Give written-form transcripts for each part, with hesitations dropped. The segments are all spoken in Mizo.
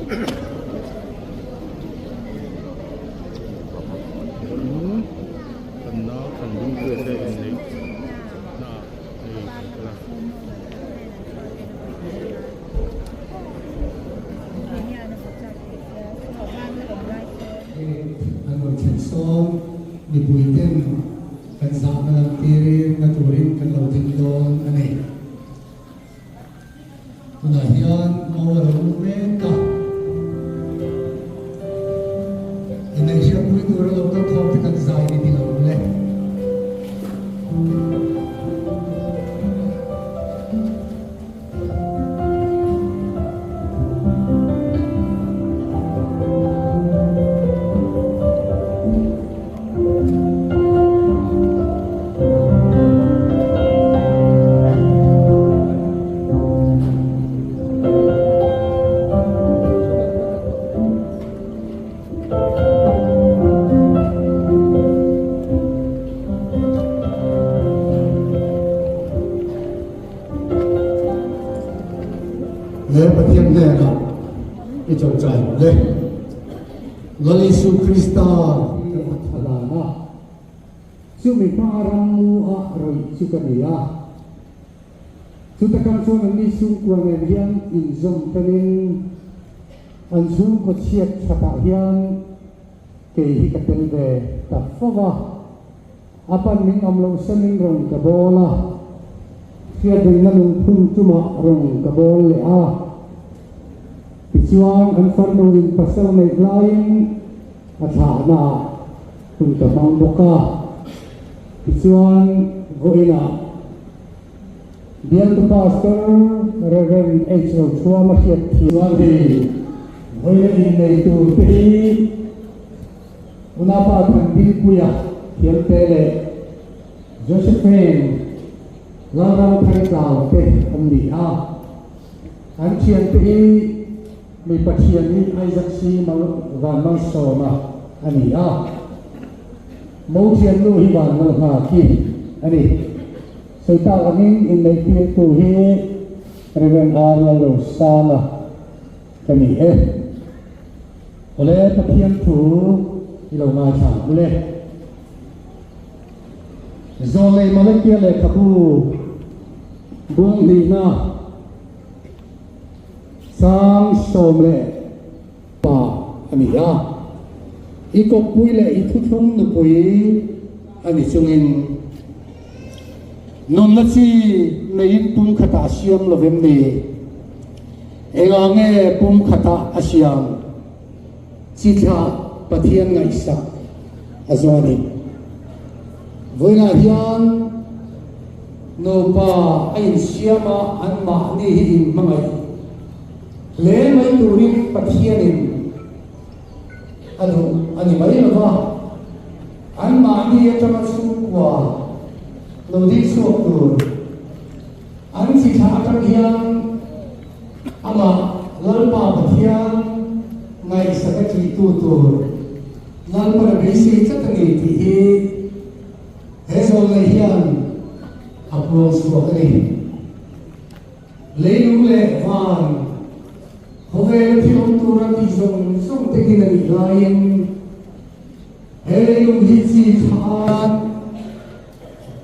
In kan nau than ding pui te inneih na ah hei kan kal a. An rawn thlen sawn mipui ten kan zahna lam tirin na turin kan lo ding dawn a ni. Tunah hian mau a lo lut mek a, inneihhriatpui tura lo kal khawm te kan zai ni ti lo le. Le Pathian hnenah i chawngchai le. Lal Isu Krista kan a tha dan a, chumi hma rammu a rawih chu ka ni a. Chuta kang chuan anni chhungkua nen hian inzawm tanin an chhungkaw chhiat thatah hian kei hi ka tel ve ta fo va. A pan min awm loh sanin rawn ka bawl a, hriatrinna lungphun tumah rawn ka bawl leh a. Tichuan an farnu in pasal neih laiin a thlahna ah hun ka hmang bawk a. Tichuan vawiinah Bialtu Pastor Rev. H. Rochhuama hriat thiam chuan hei vawiina innei tur te hi Unaupa Thandingpuia thiamte leh Josephine Lalramtharitlau te an ni a. An thiante hi mi Pathian hi Isaac C. Vanmalsawma a ni a, Mo thiannu hi Vanmalnghaki a ni. Sawi tak angin inneihtirtu hi Rev. R. Lalrosanga ka ni e. Awle Pathian thu i lo ngaithla ang ule. Zawlei Malakia lehkhabu bung hnihna sang sawm leh pa a ni a. I kawppui leh i thuthlung nupui a ni chungin nunna chi neiin pum khatah a siam lo vem ni? Engah nge pum khatah a siam? Chi thlah Pathian ngaihsak a zawh a ni. Vawiinah hian nupa a insiam a, anmahni hi inhmangaih hle mai turin Pathianin a duh a ni mai lo va, anmahni atanga chhungkua lo ding chhuak tur an chi thlah atang hian Amah Lalpa Pathian ngaihsak a ṭihtu tur Lalpan a beisei tlat a ni tih hi he zawlnei hian a puang chhuak a ni. Leilung leh van khawvela thil awm tura tih zawng zawng tekin a nih laiin he leilung hi chi thla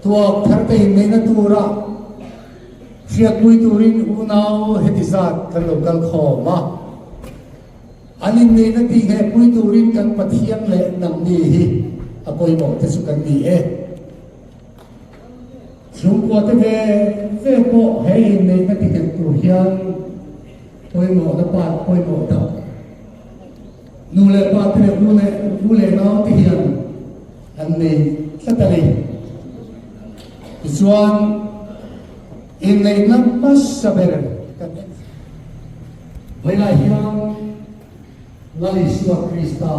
Tuak thar te inneihna tura hriatpui turin unau heti zat kan lo kal khawm a. An inneihna tihnghehpui turin kan Pathian leh nangni hi a pawimawh te chu kan ni e. Chhungkua te ve ve pawh he inneihna tinghet tur hian pawimawhna part pawimawh tak Nu leh pa te leh u leh u leh nau te hian an nei tlat a ni. Tichuan, inneihna hmasa ber kan en Vawilah hian Lal Isua Krista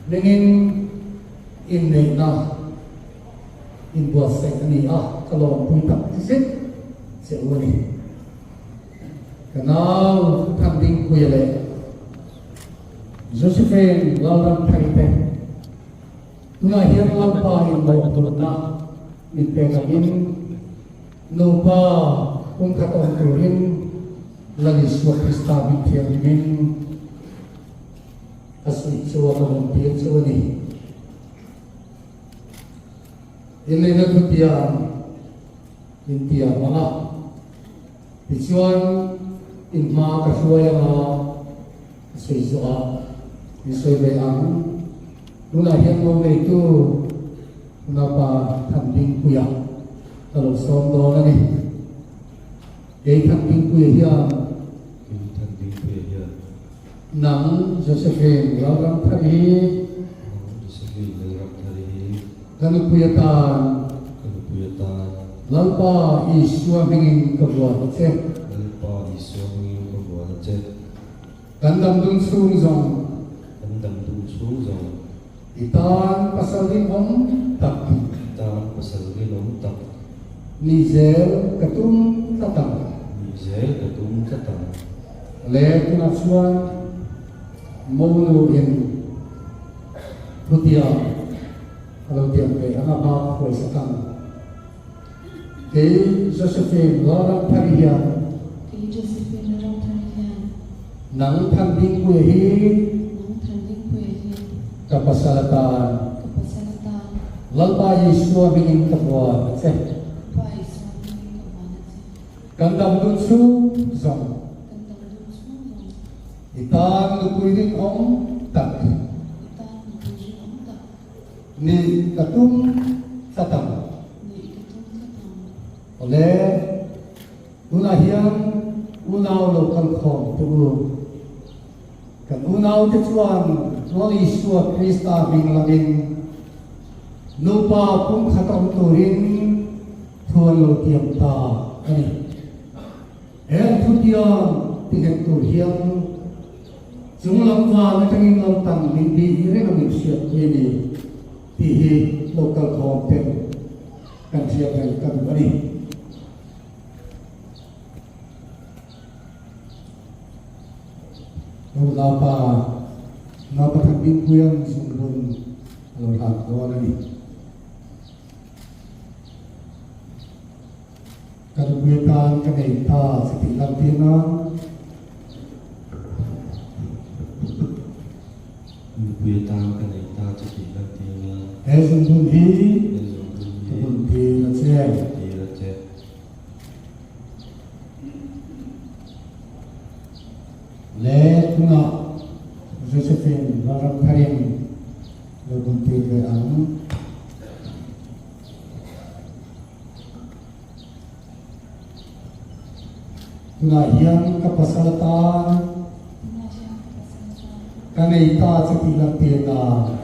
hmingin inneihna inbuatsaih a ni a, ka lawmpui tak zet che u a ni. Ka nau Thandingpuia leh Josephine Lalramthari te tunah hian Lalpa in mawhphurhna min pek angin nupa kum khat awm turin Lal Isua Krista hming thianghlimin ka suih chu a ka rawn tir chu a ni. Inneihna thutiang intiam ang a, tichuan in hma ka hruai ang a, ka sawi zawh a, min sawi ve ang. Tunah hian lo neitu Unaupa Thandingpuia ka lo sawm dawn a ni. Kei Thandingpuia hian. Kei Thandingpuia hian. Nang Josephine Lalramthari hi. Nang Josephine Lalramthari hi. Ka nupui atan. Ka nupui atan. Lalpa Isua hmingin ka vuan a che. Lalpa Isua hmingin ka vuan a che. Kan dam dun chhung zawng. Kan dam dun chhung zawng. I tan pasal rinawm tak. I tan pasal rinawm tak. Ni zel ka tum tlat ang. Ni zel ka tum tlat ang. Le tunah chuan Monu in thutiang a lo tiam ve ang a hma hruai sak ang. Kei Josephine Lalramthari hian. Kei Josephine Lalramthari hian. Nang Thandingpuia hi. Nang Thandingpuia hi. Ka pasal atan. Ka pasal atan. Lalpa Isua hmingin ka vuan a che. Lalpa Isua hmingin ka vuan a che. Kan dam dun chhung zawng. Kan dam dun chhung zawng. I tan nupui rinawm tak. I tan nupui rinawm tak. Nih ka tum tlat ang. Nih ka tum tlat ang. Awle, tunah hian unau lo kal khawm teh u. Kan unaute chuan Lal Isua Krista hming langin nupa pumkhat awm turin thu an lo tiam ta a ni. He an thutiam tinghet tur hian Chung lam van atangin lo tam min bih reng a min hriatpui a ni tih hi local khawm ten kan hriat reng ka duh a ni. Unaupa naupa Thanbingpuia'n zungbun a lo hlan dawn a ni. Ka nupui atan ka nei ta che tih lam tir nan. Nupui atan ka nei ta che tih lam tir nan. He zungbun hi He zungbun ka hi bun tir a che. ka bun tir a che. Le tunah Josephine Lalramtharin lo bun tir ve ang. Tunah hian ka pasal atan ka nei ta che tih lantir nan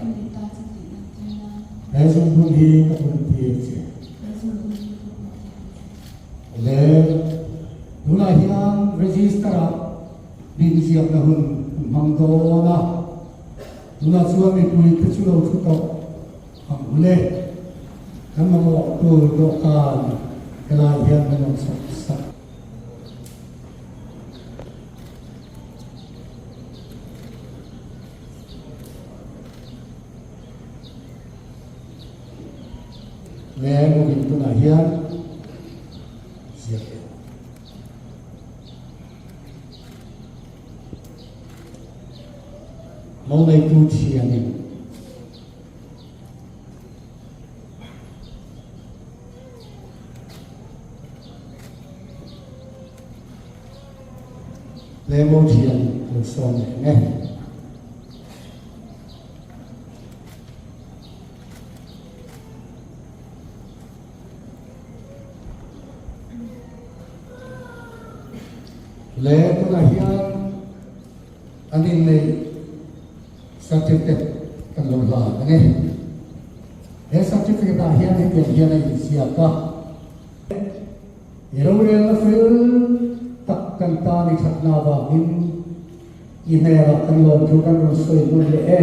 he zungbun hi ka buntir che. Le tunah hian register ah hming ziakna hun kan hmang dawn a, tunah chuan mipui te chu lo thu tawh. Ang ule, kan mamawh tur dawhkan helai hian kan rawn chhawp sak. Le mawin tunah hian ziak leh. Lo neitu thianin. Lemo thian kan sawm leh nge. Le tunah hian an inneih Certificate kan lo hlan a ni. He certificate ah hian hetiang hian a inziak a. I rorelna fel tak kan tan i thatna avangin i hmelah kan lawmthu kan rawn sawi hmun leh e.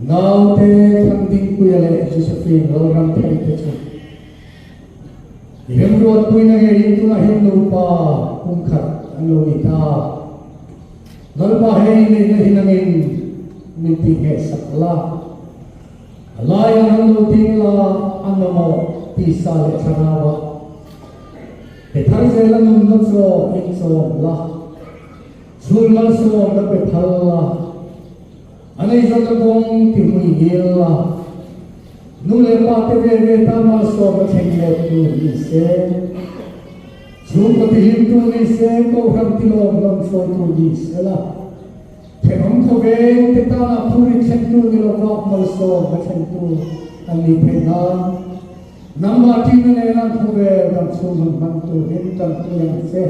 Naute Thandingpuia leh Josephine Lalramthari te chu i remruatpuina ngeiin tunah hian nupa pumkhat an lo ni ta. Lalpa hei neihna hi nangin min ti ngheh sak la, a laiah an lo ding la, a mamawh tisa leh thlarauah. Pe thar zela nunna chaw in chawm la, chhun malsawmna pe phal la, a neizawna kawng ti hmui ngil la, nu leh pa te ve ve tan malsawmna thleng let tu ni se, chhungkaw tihlimtu ni se, kohhran tilawmhlawm hruaitu ni se la, thenawm khawveng te tana phurrit thlengtu ni lova malsawmna thlengtu an nih theih nan. Nangmah ṭihna nena khawvel dam chhung hun hman turin kan pui ang che.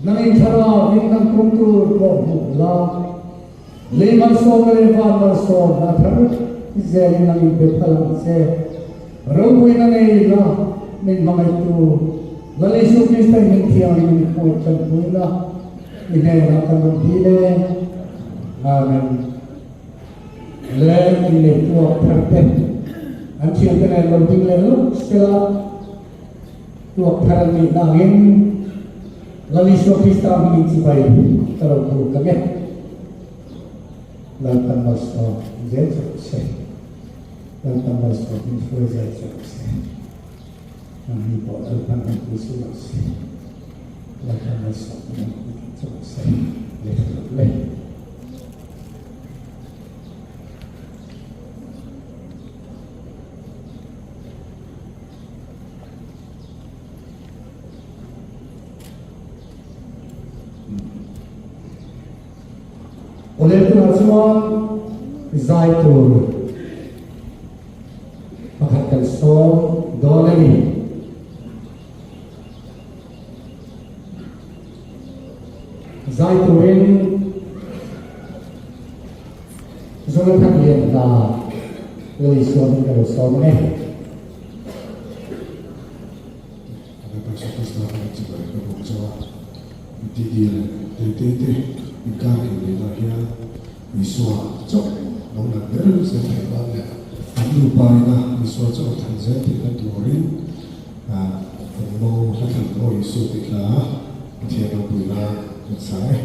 Nang in thlarau in kan kum tur pawh hmuh la. Lei malsawmna leh van malsawmna thar zelin nang in pe phal ang che. Ropuina nei la min hmangaihtu Lal Isu Krista in min thianghlim in hmuh kan pui la, i hnenah kan rawn dil e. Amen. Le inneihtuak thar te an thiante nen lo ding leh lawk sela tuak thar an nih nangin Lal Isua Krista hmingin chibai ka lo buk ang e. Lalpan malsawm zel che rawh se. Lalpan malsawm in hruai zel che rawh se. Nangni pawh Lalpan an pui che rawh se. Lalpan malsawm in an pui che rawh se. Le le. Awle tunah chuan zai tur pakhat kan sawm dawn a ni. Zai turin Jonathan Lian hna Lal Isua hming ka lo sawm ang e. Lalpa Isua Krista hmingin chibai ka bawk chauh a, Didi leh Tete te inkar inneihna hian Isua chauh lo nat ber zel theih nan leh an nupa ina Isua chauh than zel theihna turin Kan mo hla thlan aw Isu tih hla Pathian ropui nan kan sa e.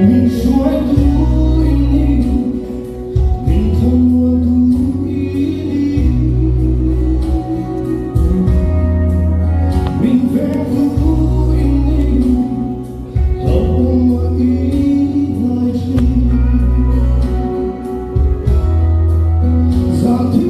Min hruaitu i ni, min thamuantu i ni. Min vengtu i ni, hlauhawm i ngai thin. Zan thim.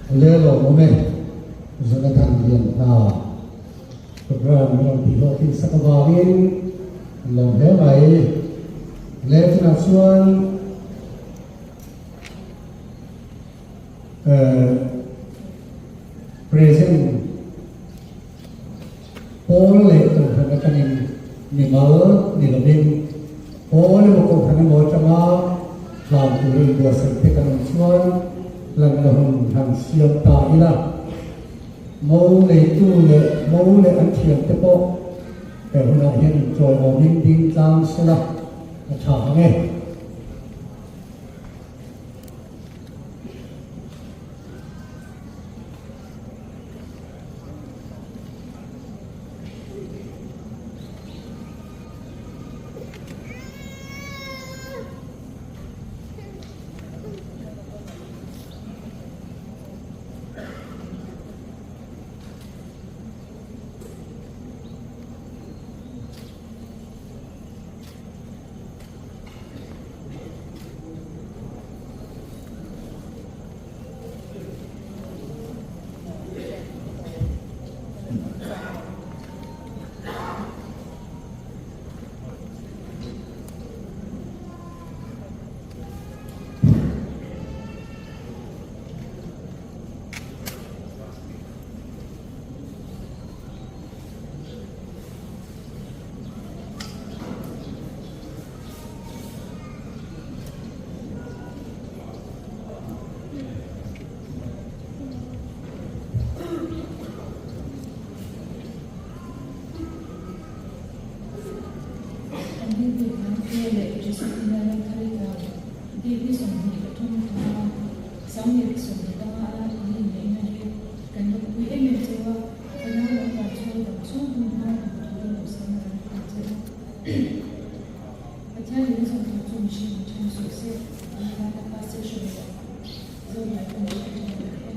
Le lawmawm e, Jonathan Lianhna program min rawn tih hlawhtlin sak avangin an lawm hle mai. Le tunah chuan Present Pawl leh Kohhran atangin mimal ni lovin pawl emaw Kohhran emaw atanga hlan tura inbuatsaih te kan awm chuan hlanna hun han siam ta ila. Mo neitu leh mo leh an thiante pawh he hunah hian inchawiawmin ding tlang sela a tha ang e. Kan dinpui Hnamte leh Josephina Ramtharita David 23 thawma Sanglian 15 a in inneihna hi kan lawmpui em em cheu a, fanau lo tan chhuak dang chhung hun hma hmu turin duhsakna kan hlan cheu a. Pathian in a zawm tur chu mihring in then suh se, an vana pa session leh Zohmai Committee atangin a ni e.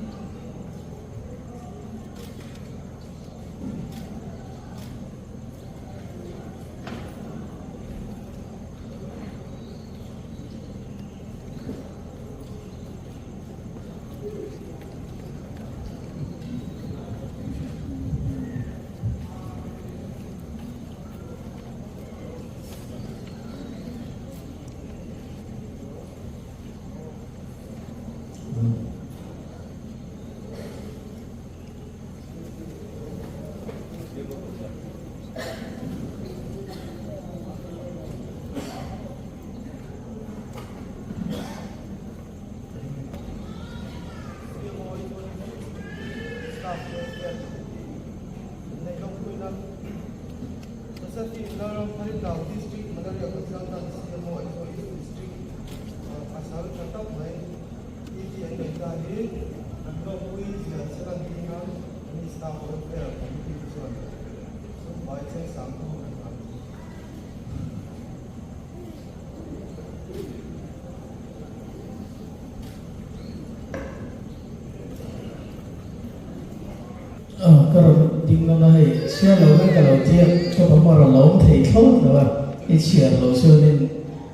Ka rawn ding ngam a hei chhiar lo mai ka lo tia ka pa hmawr a lo awm thei thlawt lo a i chhiar lo chuanin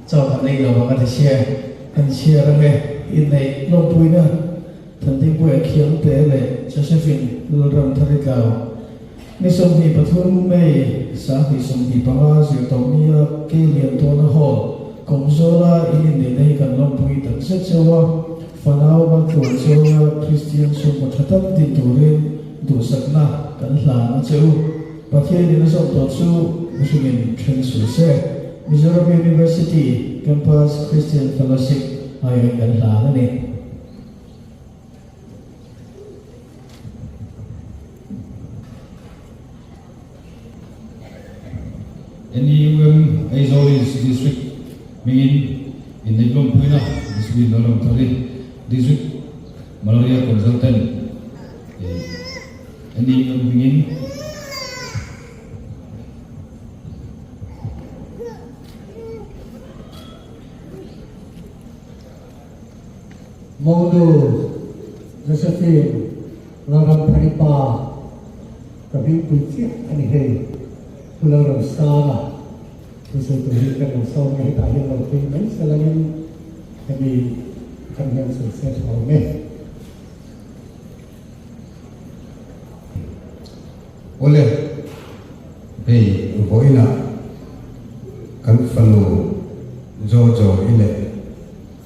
chaw kan ei lo ang a ti sia kan chhiar ang e inneih lawmpuina Thandingpuia Khiangte leh Josephine Lalramthari Tlau Ni 23 May 2025 Zirtawpnia Ke Liantawna Hall, Kawngzawla in inneihna hi kan lawmpui tak zet cheu a, fanau maltluan zawnga Kristian chhungkaw tha tak din turin duhsakna kan hlan a che u. Pathianin a zawm tawh chu mihringin then suh se. Mizoram University Campus Christian Fellowship aiawhin kan hlan a ni. NUM Aizawl East District hmingin inneih lawmpuina Discipline Lalramthari District Malaria Consultant NUM hmingin Monu Josephine Lalramthari pa ka hmingpui chiah a ni hei. Pu Lalramsanga thusawi tur hi kan lo sawm nge hetah hian lo phei mai se langin hemi kan hian sawi se tha awm e. Awle, hei vawiinah kan fanu Jojo i leh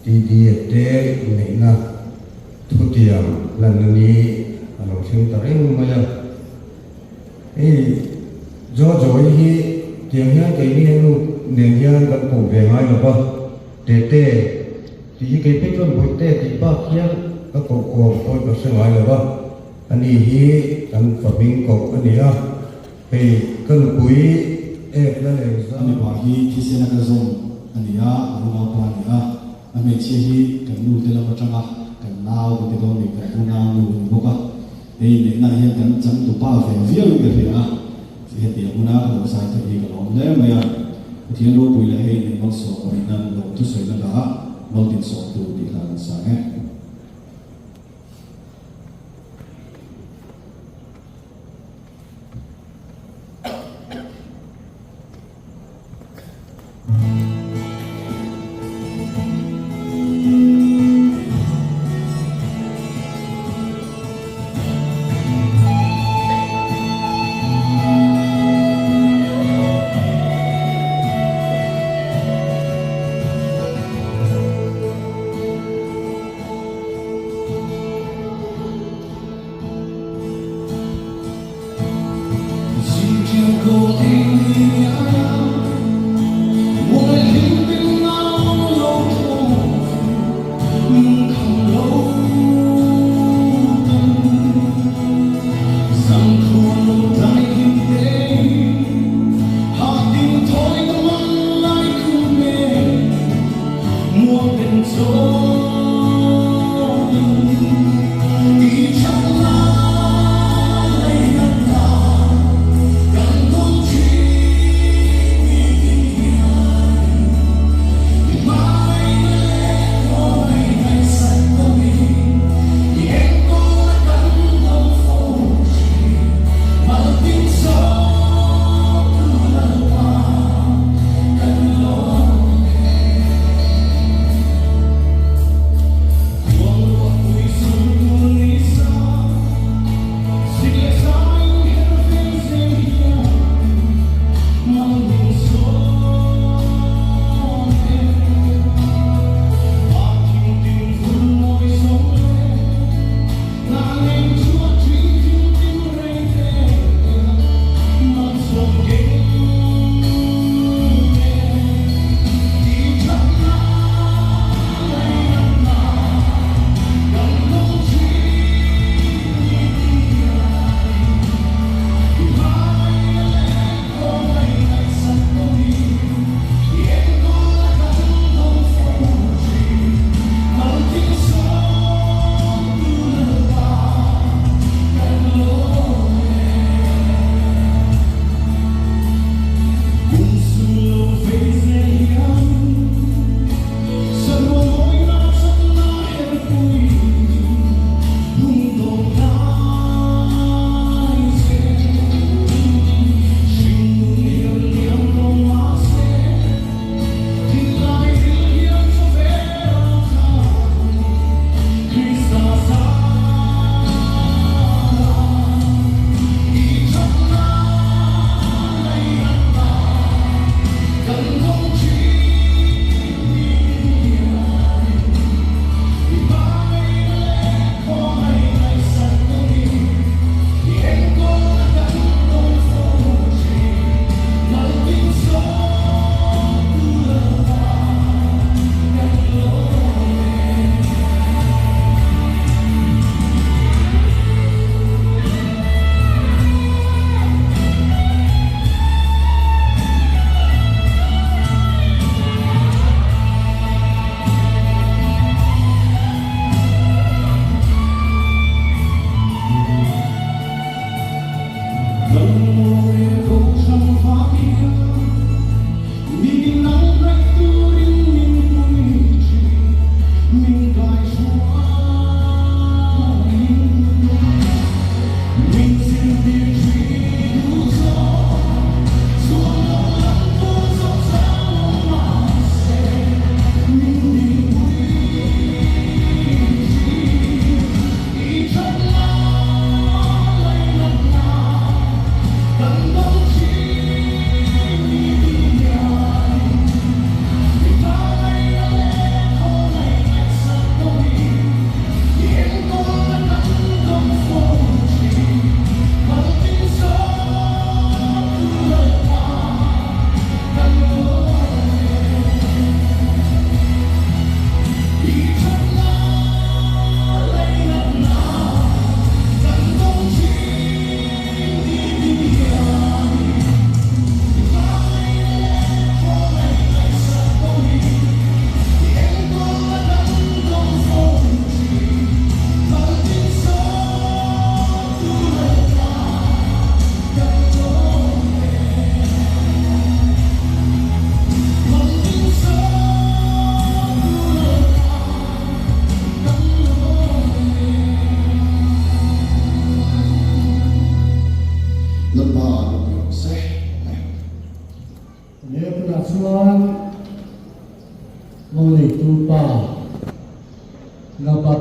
TD-a te inneihna thutiam hlanna ni a lo thleng ta reng mai a. Hei Jojo i hi tiang hian keini a nu nen hian kan koh ve ngai lo va, Tete tih hi kei phei chuan Bawihte tih bak hian ka koh kawm pawhin ka hre ngai lo va. Ani hi kan fa hming koh a ni a, hei ka nupui ek la leng zan. A mipa hi thisena ka zawm a ni a, a unaupa a ni a, a hmeichhia hi kan nu te lam atanga kan nau kan ti dawn ni, kan unau nu a ni bawk a, hei inneihnaah hian kan changtupa ve viau in ka hria a, hetiang huna ka lo zai theih hi ka lawm hle mai a, Pathian ropui leh hei inneih malsawm a nih nan lawm thusawi na dah Maltin sawmtu tih hla kan sang e.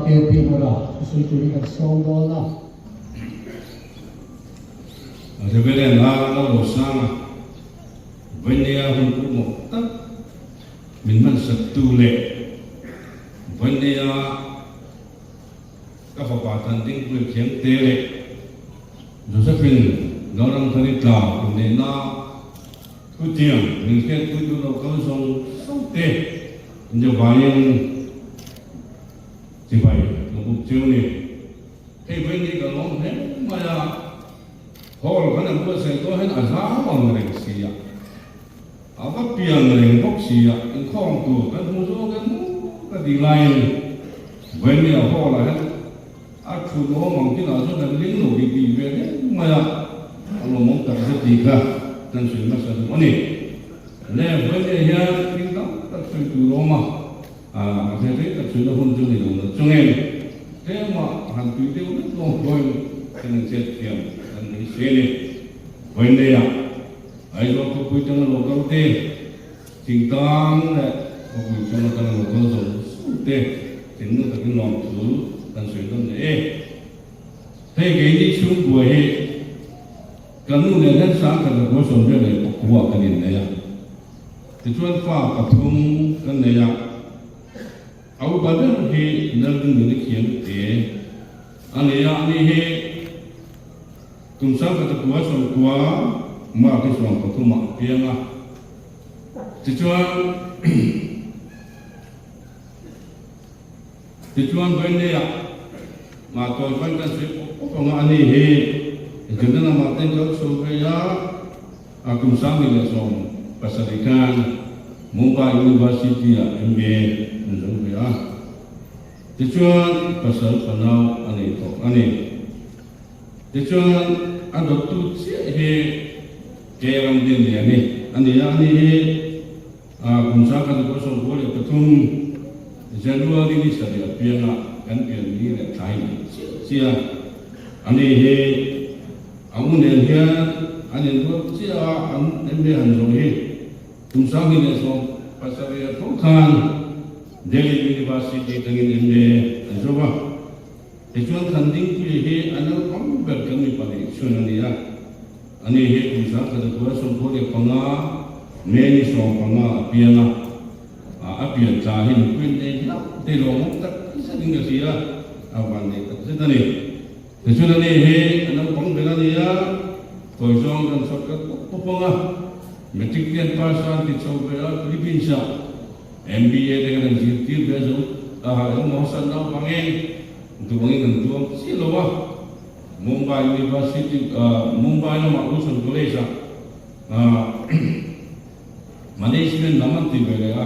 KP Ngura thusawi turin kan sawm dawn a. Reverend a lo lo sang a, Vainia hun pawimawh tak min hmansak tu leh Vainia ka fapa Thandingpuia Khiangte leh Josephine Lalramthari tla inneihna thutiang min hriatpui duh loh kal zawng zawng te injavaiin chibai ka buk cheu ni. Hei vawiin ka lawm hle mai a, hall kan an buatsaih dawn hian a zau ang reng si a, a va pian reng bawk si a, inkhawm tur kan hmu zawk em ka tih laiin vawiin a hall ah hian a thu lawm ang tinah chuan kan ring lo tih tih ve reng mai a, a lawmawm tak zet tih kha kan sawi hmasa duh a ni. Le vawiin hian thil tam tak sawi tur a awm a. A hre rei tak chuan a hun chu ni lo na chungin tlema han tui deuh lek lawng pawhin kan inchet thiam kan nei si a ni. Vawineia Aizawl khawpui tanga lo kal te, thingtlang leh khawpui chhung atanga lo kal zawng zawng te thinlung takin lawmthu kan sawi dawn leh e. Hei keini chhungkua hi kan nu nen hian Sangkhat leh Buaisawmriat leh Pakua kan innei a. Tichuan fa pathum kan nei a, a upa ber hi Nalnuni Khiangte a ni a, ani hi kum 1900 sawmkua March ni 13 ah a piang a. Tichuan Tichuan Vainneia mah tawi chuan kan sawi pawp pawp ang a, ani hi Jordan lamah te kal chho ve a, A kum 2017 khan Mumbai University ah MBA an zo ve a, tichuan pasal fanau a nei tawh a ni. Tichuan a dawttu chiah hi K Ramdinliani a ni a, ani hi kum 1993 January ni sarih a piang a, kan pian ni leh thla hi nei chiah chiah a, ani hi A u nen hian an inruat chiah a, an MA han zawh hi kum 2017 a tho khan Delhi University tangin MA an zawh a. Tichuan Thandingpuia hi a naupang ber kan mipa nih chhun a ni a, ani hi kum 1995 May ni 15 a piang a, a pian tla hi nupui nei hlauh te lawmawm tak zetin ka hria, a vannei tak zet a ni. Tichuan ani hi a naupang ber a ni a, tawi zawng kan chhawt kat pawp pawp ang a, Matric te an pass a, an ti chho ve a, Philippines ah MBA te kan han zirtir ve zo a, engmaw san naupangin duh angin an tuam chiah lo a, Mumbai University, Mumbai lamah Wilson College ah Management lam an ti ve leh a,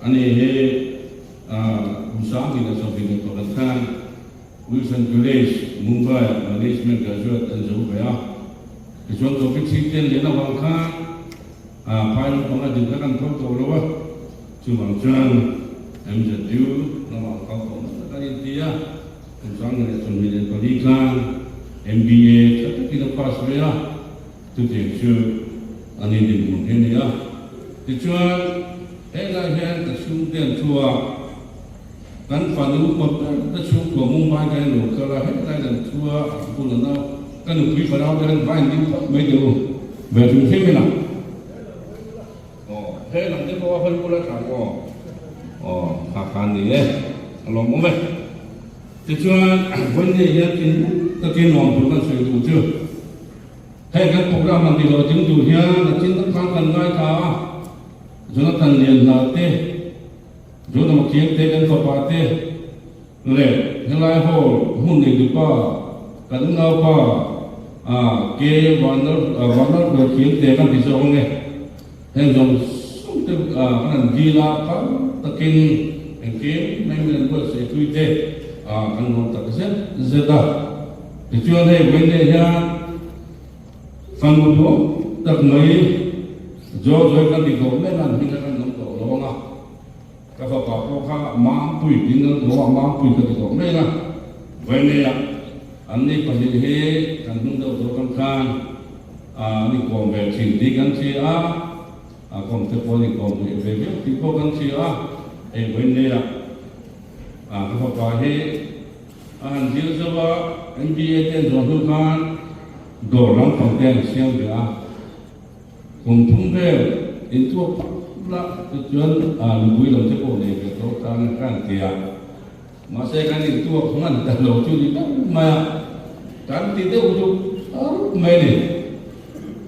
ani hi kum 2021 khan Wilson College, Mumbai ah Management Graduate an zo ve a. Tichuan Covid thi te lian avang khan phai lampang a dinna kan tho tawh lo a, chuvang chuan MZU lamah kal tawh nasa tak an inti a, kum 2024 khan MBA tha takin a pass ve a, chutiang chu an indinhmun hi a ni a. Tichuan helai hian ka chhungte an thu a. Kan fanu upa ber te chhungkua Mumbai ka en lo kal a, hetlai kan thu a, a bul a nau ka nupui fanau te hian vain ding phawt mai teh u, ve hrim hrim ila. Aw, he lam te pawh a hawi bula tha maw? Aw, kha kha a ni e, a lawmawm e. Tichuan, vawiin hian in takin nuam tur kan sawi duh chu. Heng kan program han ti lo ding tur hian a chin tak khan kan ngaithla a, Jonathan Lianhna te, Jonah Makian te kan fapa te leh helai hall hmun nei dupa kan unaupa K Vanlalhruaithiam te kan ti zawk ange. Heng zawng zawng te kan han dil a, phal takin engkim mai min an buatsaih tui te kan nuam tak zet zet a. Tichuan hei vawiin hian Fanu duang tak mai George hi kan ti tawh mek a, an hming kha kan lam tawh lo ang a, ka fapa pawh kha Mampui tiin an ko a, Mampui ka ti tawh mek a, Vaineiah an ni pahnih hi kan hnung deuh tawh atang khan an inkawm ve thin tih kan hria a, a kawm te pawh an inkawm ve viau tih pawh kan hria a, hei Vaineiah. Ka fapa hi a han zir zo a, MBA te an zawh hnu khan dawr lampang te an siam ve a. Kum thum vel intuak phawt la tichuan nupui lam te pawh nei ve tawh tan ka han ti a. Mahse kan intuak hman ta lo chu ni deuh mai a, kan ti deuh duh rup mai a ni.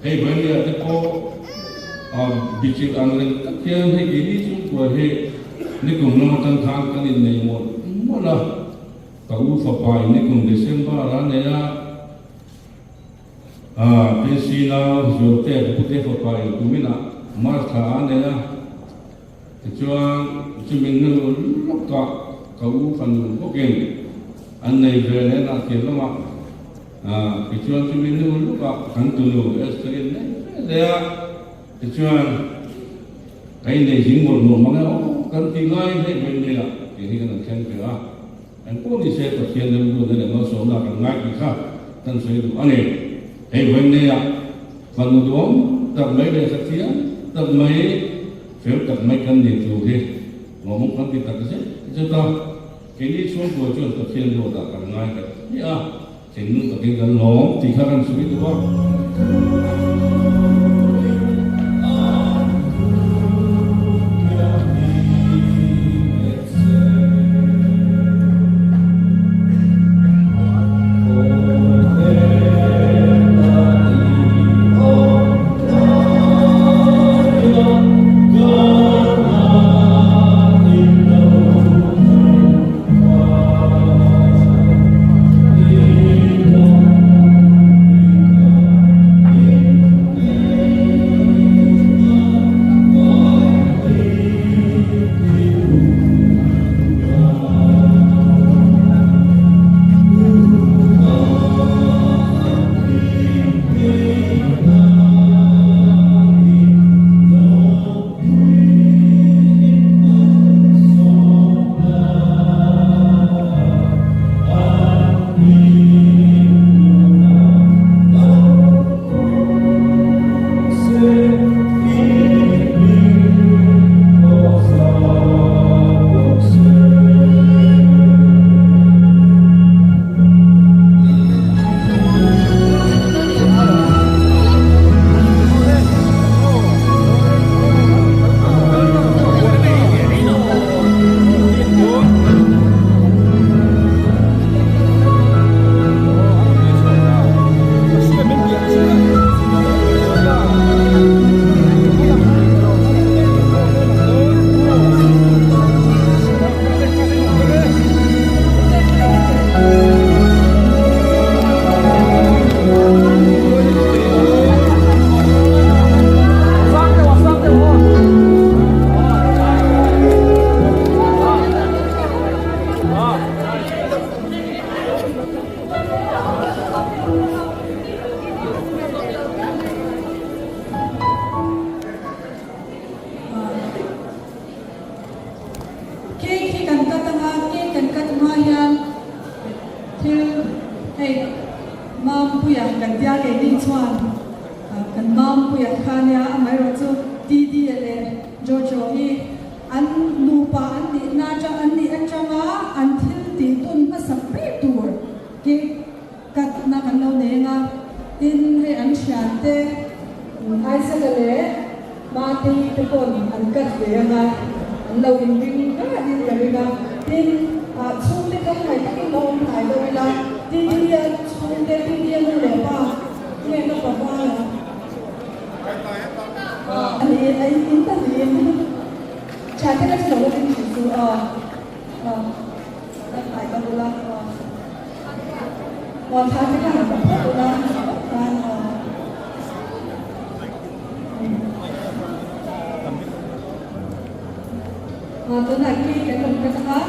Hei Vainia te pawh bichilh ang reng tak hian hei keini chhungkua hi nikum lam atang khan kan innei mawlh mawlh a, ka u fapa in nikum December a nei a, Pensy nau Zualte ka pute fapa in kuminah March thla a nei a. Tichuan, chumi hnu lawkah ka u fanu bawkin an nei ve leh nah tir lamah tichuan chumi hnu lawkah kan tunu Esther-in nei ve leh a, tichuan ka innei zing mawlh mawlh mang e aw kan ti ngai hei ve mai a tih hi kan han thleng ve a, engpawh ni se Pathian remruatna leh malsawmna kan ngai tih kha kan sawi duh a ni. Hei vawineia fanu duam tak mai leh hrethiam tak mai, fel tak mai kan ni tur hi lawmawm kan ti tak zet zet a. Keini chhungkua chuan Pathian ruatah kan ngai hle hle a, thinlung takin kan lawm tih kha kan sawi duh a. Cake hi kan cut anga, cake kan cut hma hian thil hei Mampuia kan tia keini chuan kan Mampuia kha nia amaherawh chu Didi-a leh Jojo hi an nupa an nihna atang an nih atanga an thil tih dun hmasak ber tur cake cut na kan lo nei anga tin hei an thiante Isaac-a leh Mate te pawn an cut ve anga an lo inring ranin ka ring a, tin chhungte kha ngai takin la awm hnai lo ila, Tidia chhungte, Tidia nu leh pa nge ka pa val a? Ani a in ta niin thiante kha chu lo la ding thin chu aw aw ka hnai ka bula aw aw thiante kha han phawt ula khan aw. Tunah khi kan rawn cut a,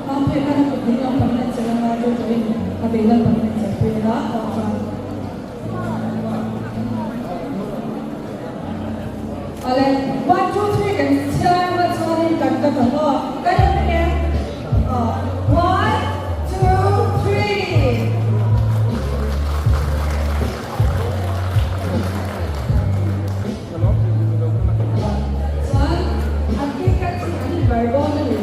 Mampuia khan a kut ding lampang in a chelh anga Jojo-in a bei lampang in a chelh pui a, aw chuan. Awle, one two three kan chhiar hma chuanin kan cut ang aw, kan rawn ring em? Aw, one two three. Chuan an cake cut chu an inbar dawn a ni.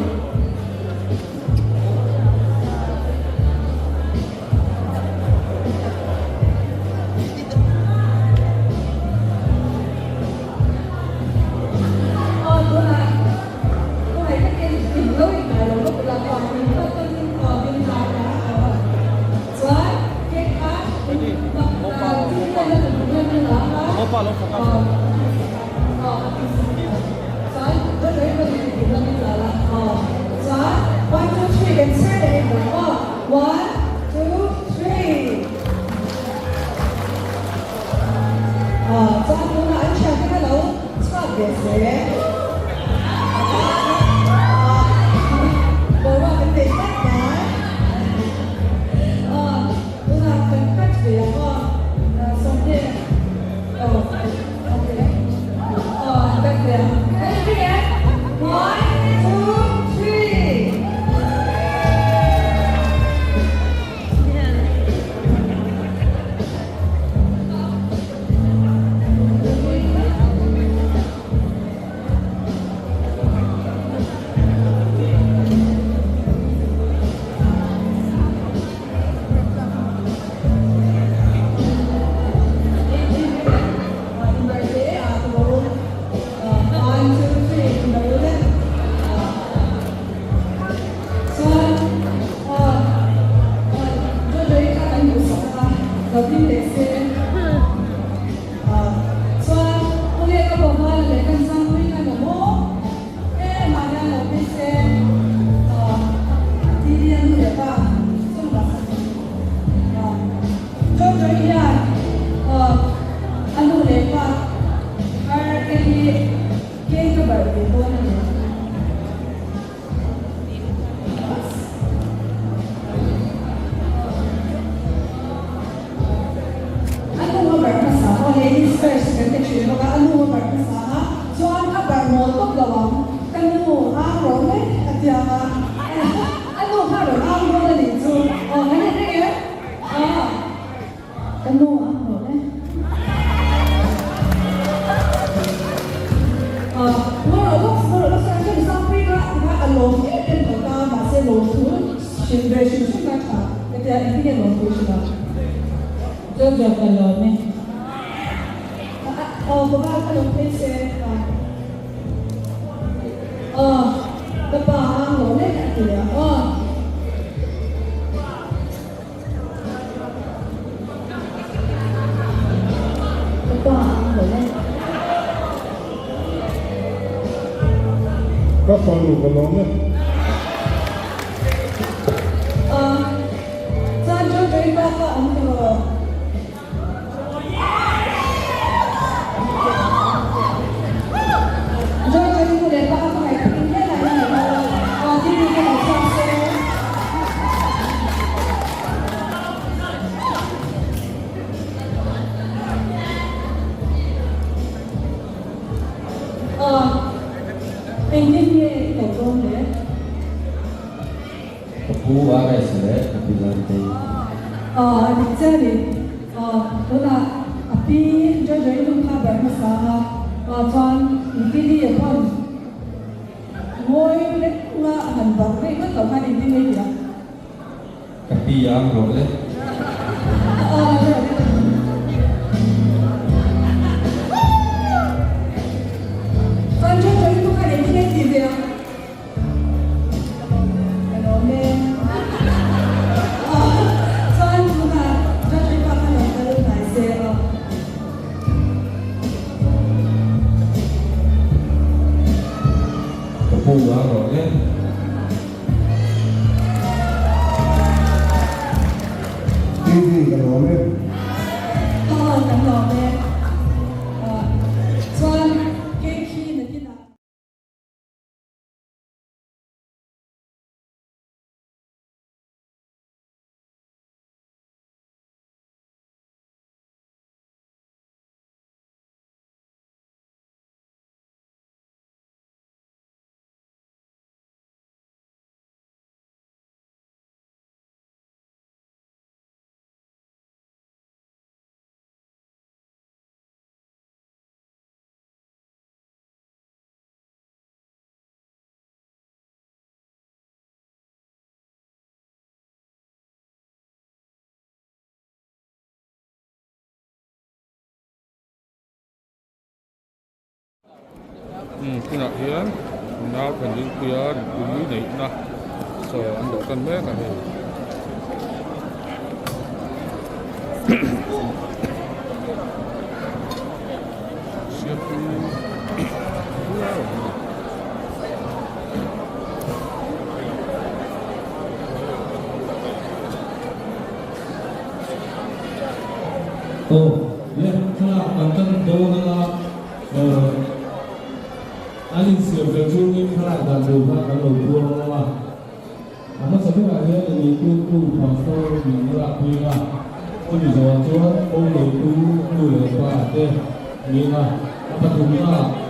Ka fanu ka lawm e. Ka pu RS leh ka pi Lantei. A dik chiah a ni. Tunah a pi Jojo-i hun kha ber hmasa a, chuan Didi a pawn ngawi lek nga a han barh rih ngawt loh khan engtin nge i tih a? Ka pi a ang rawh le. Chuan Jojo-i chu khan engtin nge i tih ve ang? Ka lawm e. Chuan tunah Jojo-i pa kha lo kal hnai se aw. Ka pu a ang rawh le. TV ka lawm e. Aw kan lawm e. Chuan cake hi nakinah. Umm tunah hian nau thandingpuia nupui neihna chaw an dawh tan mek a hei. Aw le, thlalak kan tan dawn anga an insiam fel chungin thlalak dan tur kha kan lo puang ang a. A hmasa berah hian a neitu tu pastor min lak pui a, chumi zawhah chuan ko neitu nu leh pa te niin a, a pathumnaah